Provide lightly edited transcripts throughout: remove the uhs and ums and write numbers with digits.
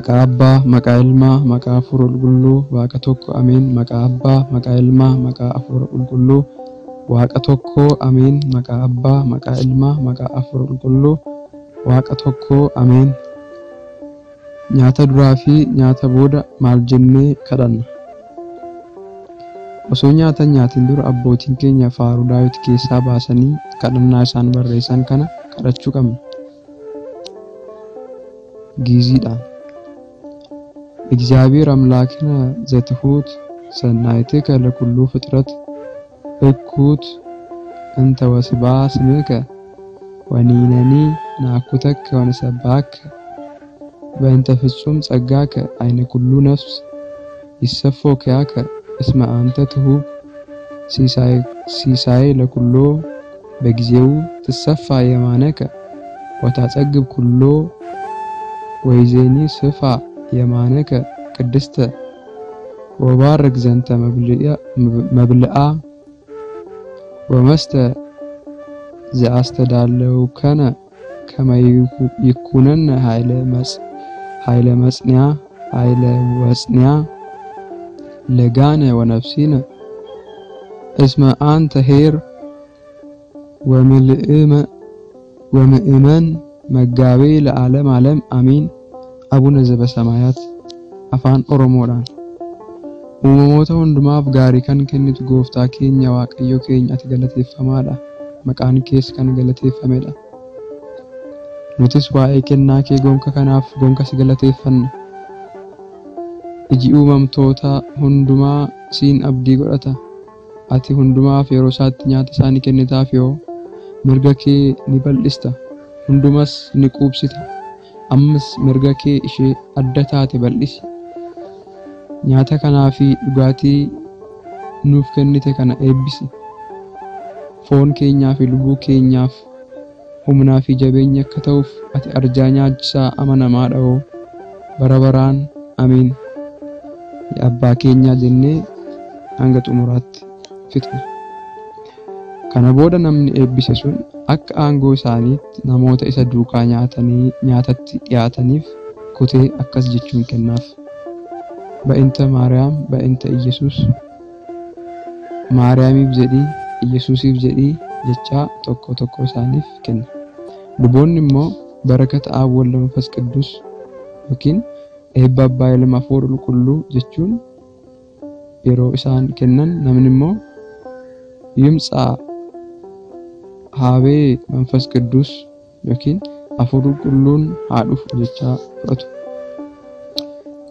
Maqaa Abbaa, maqaa Ilmaa, maqaa Hafuura Qulqulluu, Waaqa tokko, Ameen. Maqaa Abbaa, maqaa Ilmaa, maqaa Hafuura Qulqulluu, Waaqa tokko, Ameen. Maqaa Abbaa, maqaa Ilmaa, maqaa Hafuura Qulqulluu, Waaqa tokko, Ameen. Nyaata duraa fi nyaata booda maal jennee kadhanna? Osoo nyaata hin nyaatin dura abbootiin keenya faaruu Daawit keessaa baasanii kadhannaa isaan barreessan kana kadhachuu qabna. Giiziidhaan. እግዚአብሔር አምላክነ ዘትሑት ሰናይትከ ለኩሉ ፍጥረት እኩት እንተ ወስባ ስምከ ወኒነኒ ናኩተከ ወንሰባከ በእንተ ፍጹም ጸጋከ አይነ ኩሉ ነፍስ ይሰፎ ኪያከ እስመ አንተ ትሁብ ሲሳይ ለኩሎ በጊዜው ትሰፋ የማነከ ወታጸግብ ኩሎ ወይዜኒ ስፋ የማነከ ቅድስተ ወባርክ ዘንተ መብልአ ወመስተ ዘአስተዳለውከነ ከመ ይኩነነ ኃይለ መጽንያ ኃይለ ወጽንያ ለጋነ ወነፍሲነ እስመ አንተ ሄር ወምእመን መጋቤ ለዓለም ዓለም አሜን። አቡነ ዘበሰማያት afaan Oromoodhaan. Uumamoota hundumaaf gaarii kan kennitu gooftaa keenya Waaqayyo keenya ati galateeffamaadha. Maqaan kees kan galateeffamedha. Nutis waa'ee kennaa kee gonka kanaaf gonka si galateeffanna. Iji uumamtoota hundumaa siin abdii godhata. Ati hundumaaf yeroo isaatti nyaata isaanii kennitaaf yoo mirga kee ni bal'ista, hundumas ni quubsita. Ammas mirga kee ishee adda taate bal'isi. Nyaata kanaa fi dhugaatii nuuf kennite kana eebbisi. Foon keenyaa fi lubbuu keenyaaf humnaa fi jabeenya akka ta'uuf ati arjaa nyaachisaa amanamaa dha'oo bara baraan ameen. Yaa abbaa keenyaa jennee hanga xumuraatti fixna. Kana booda namni eebbise sun akka aangoo isaaniitti namoota isa duukaa nyaatanii nyaatatti dhiyaataniif kutee akkas jechuun kennaaf. በእንተ ማርያም በእንተ ኢየሱስ Maariyaamiif jedhii Iyyasuusiif jedhii jechaa tokko tokko isaaniif kenna. Luboonni immoo በረከተ አብ ወወልድ ወመንፈስ ቅዱስ yookiin eebba Abbaa Ilma Hafuura Qulqulluu jechuun yeroo isaan kennan namni immoo ይምጻእ ሀቤ መንፈስ ቅዱስ yookiin Hafuurri Qulqulluun haa dhufu jechaa fudhatu.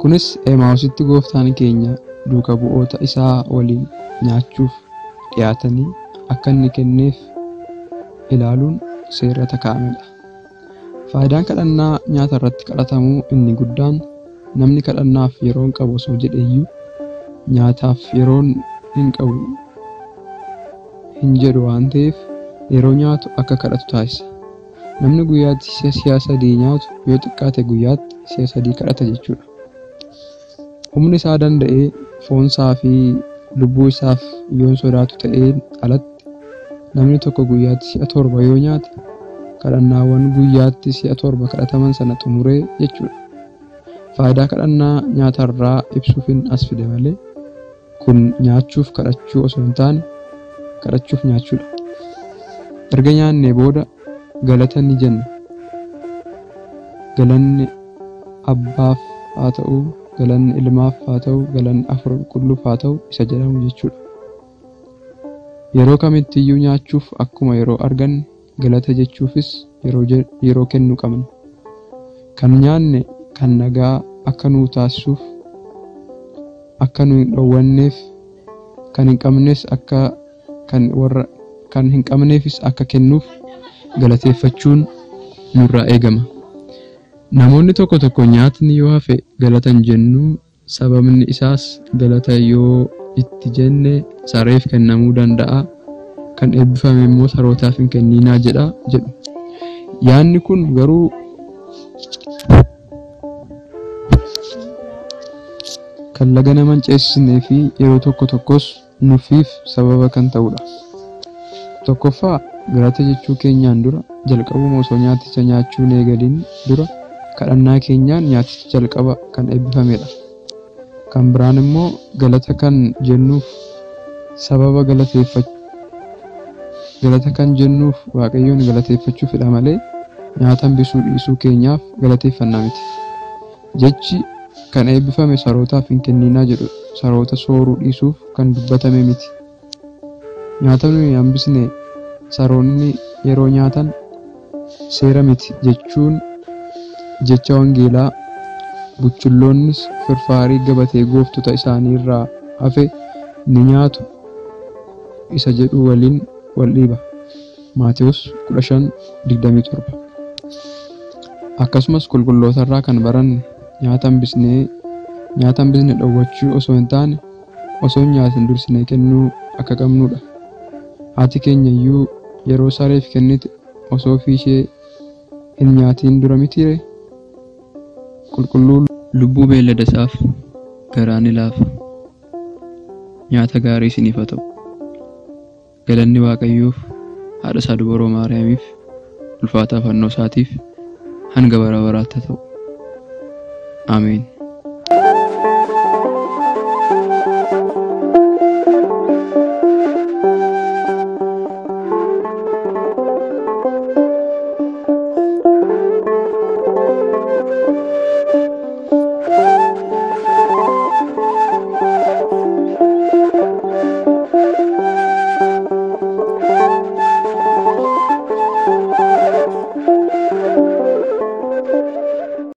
Kunis Emaawusitti gooftaan keenya duuka bu'oota isaa waliin nyaachuuf dhiyaatanii akka inni kenneef ilaaluun seerata kaa'amedha. Faayidaan kadhannaa nyaata irratti kadhatamuu inni guddaan namni kadhannaaf yeroo hin qabu osoo jedheeyyuu nyaataaf yeroo hin qabu hin jedhu waan ta'eef yeroo nyaatu akka kadhatu taasisa. Namni guyyaatti si'a sadii nyaatu yoo xiqqaate guyyaatti si'a sadii kadhata jechuudha. Humni isaa danda'ee foonsaa fi lubbuu isaaf yoon sodaatu ta'een alatti namni tokko guyyaatti si'a 7 yoo nyaate kadhannaawwan guyyaatti si'a 7 kadhataman sana xumuree jechuudha. Faayidaa kadhannaa nyaatarraa ibsuufin as fide malee kun nyaachuuf kadhachuu osoo hin taane kadhachuuf nyaachuudha. Erga nyaannee booda galata ni jenna. Galanni Abbaaf haa ta'u, galanni Ilmaaf haa ta'u, galanni Hafuura Qulqulluuf haa ta'u isa jedhamu jechuudha. Yeroo kamittiyyuu nyaachuuf akkuma yeroo arganne galata jechuufis yeroo kennuu qabna. Kan nyaanne kan nagaa akka nuu taasisuuf, akka nu hin dhowwanneef, kan hin qabnes akka kan warra kan hin qabneefis akka kennuuf galateeffachuun nurraa eegama. Namoonni tokko tokko nyaatni yoo hafe galata hin jennu, sababni isaas galata yoo itti jenne sareef kennamuu danda'a, kan eebbifame immoo sarootaaf hin kenninaa jedha jedhu. Yaanni kun garuu kan laga nama hin ceesisnee fi yeroo tokko tokkos nuffiif sababa kan ta'udha. Tokkoffaa galata jechuu keenyaan dura jalqabuma osoo nyaaticha nyaachuu hin eegalin dura Kadhannaa keenyaan nyaatichi jalqaba kan eebbifamedha. Kan biraan immoo galata kan jennuuf sababa galata kan jennuuf Waaqayyoon galateeffachuufidha malee nyaata hambisuu dhiisuu keenyaaf galateeffannaa miti. Jechi kan eebbifame sarootaaf hin kenninaa jedhu saroota sooruu dhiisuuf kan dubbatame miti. Nyaata nuyi hambisne saroonni yeroo nyaatan seera miti jechuun jecha wangeelaa buchulloonnis firfaarii gabatee gooftota isaanii irraa hafe ni nyaatu isa jedhu waliin wal dhiiba. Maatewos 15:27. Akkasumas qulqulloota irraa kan baranne nyaata hambisne dhowwachuu osoo hin taane osoo hin nyaatin dursinee kennuu akka qabnudha. Haati keenya iyyuu yeroo sareef kennite osoo ofii ishee hin nyaatiin dura mitiiree? Qulqulluu Lubbuu beellada isaaf garaa ni laafa. Nyaata gaarii isiniif haa ta'u. Galanni Waaqayyoof, haadha isaa Dubaroo Maariyaamiif, ulfaataa fannoo isaatiif hanga bara baraatti haa ta'u. Ameen.